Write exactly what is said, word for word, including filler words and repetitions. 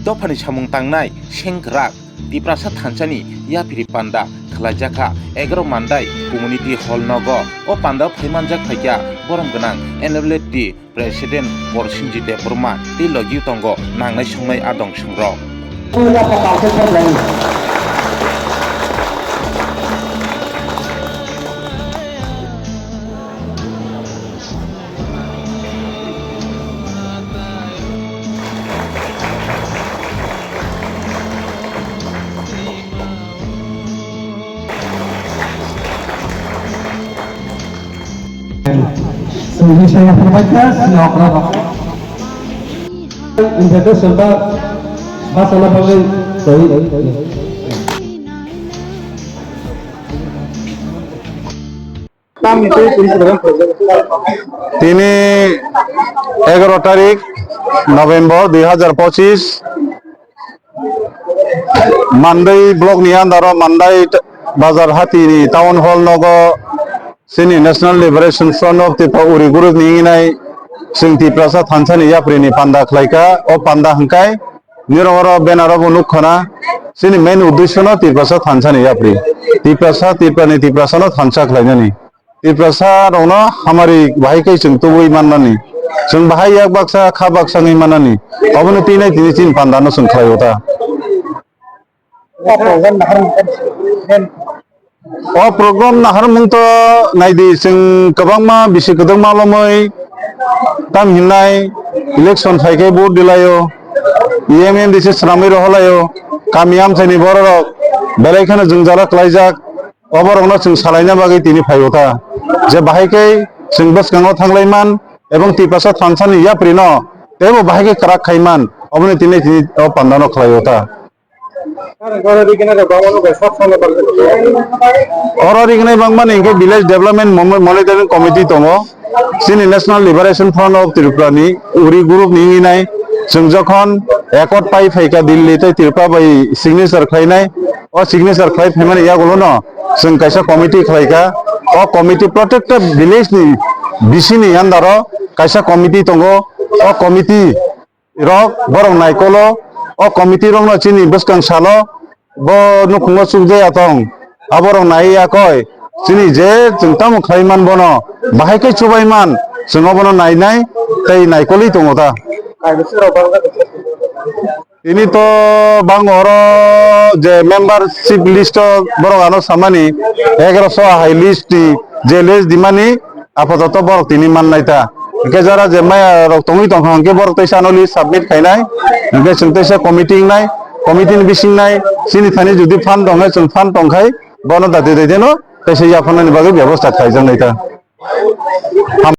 Dophani samung tangnai sengkrak Tiprasa thansani yapri panda khlaijakha egaroh Mandai Community Hall nogo. O pandao phaimanjak phaikha borom gwnang N L F T President Porsinjit Debbarma tei logi tongo nangnai songnai adong songrok. Tini egaroh tarik November dui hazar pochis, Mandai block ni under o Mandai t-, bazar hati ni town hall nogo chini National Liberation Front of Tripura Uri group ni wngwi nai chwng Tiprasa thansa ni yapri ni panda khlaikha. O panda hwnkhe nirok oro banner o bo nukha na chini main uddesho no Tiprasa thansa ni yapri, Tiprasa, Tripura ni Tiprasa no thansa khlainani. Tiprasa rokno hamari bahai khe chwng tubui mannani, chwng bahai yak baksa kha baksa wngwi mannani, obono twi nai tini chini panda no chwng khlai o ta. O program naharmung to naidi, chwng kwbangma bisi kwdwkma lomwi tam hinai election phai khe vote dilaio, E M M D C swnamwi roholaio, kami amchaini bororok belai kheno jwngjalo klaijak. Oborokno chwng salaina bagwi tini phai o ta, je bahai khe chwng bwskango thanglai man ebong Tiprasa thansa ni yapri no teibo bahai khe kwrak khai man, oboni tini tini o panda no khlai o ta. Oro rignai bangmani hwnkhe Village Development Mo-, Monitoring Committee tongo. Chini National Liberation Front of Tripura ni Uri group ni wngwi nai, chwng jokhon accord pai phaikha Delhi tei Tripura bai signature khlainai, o signature khlai phaimani yagulo no chwng kaisa committee khlaikha. O committee protected village ni bisi ni under o kaisa committee tongo. O committee rok borok naikolo, o committee rokno chini bwskang salo bo nukhungo chukjaya tong, aborok nai ya koi chini je chwng tamo khlai man bono bahai khe chubai man, chwng obono nainai tei naikolwi tongo ta. Tini to bang oro je membership list o borok ano samani egaroso ahai list ni je list dimani apatot borok tini mannai ta. Hingke jara je maya rok tongwi tongkha hingke borok teisa ano list submit khainai. Hingke chwng teisa committee wngnai, committee ni bising nai, chini thani jodi fund tongkhe chwng fund tongkhai bono dati dai deno teisa yapharnani bagwi bebosta khaijaknai ta.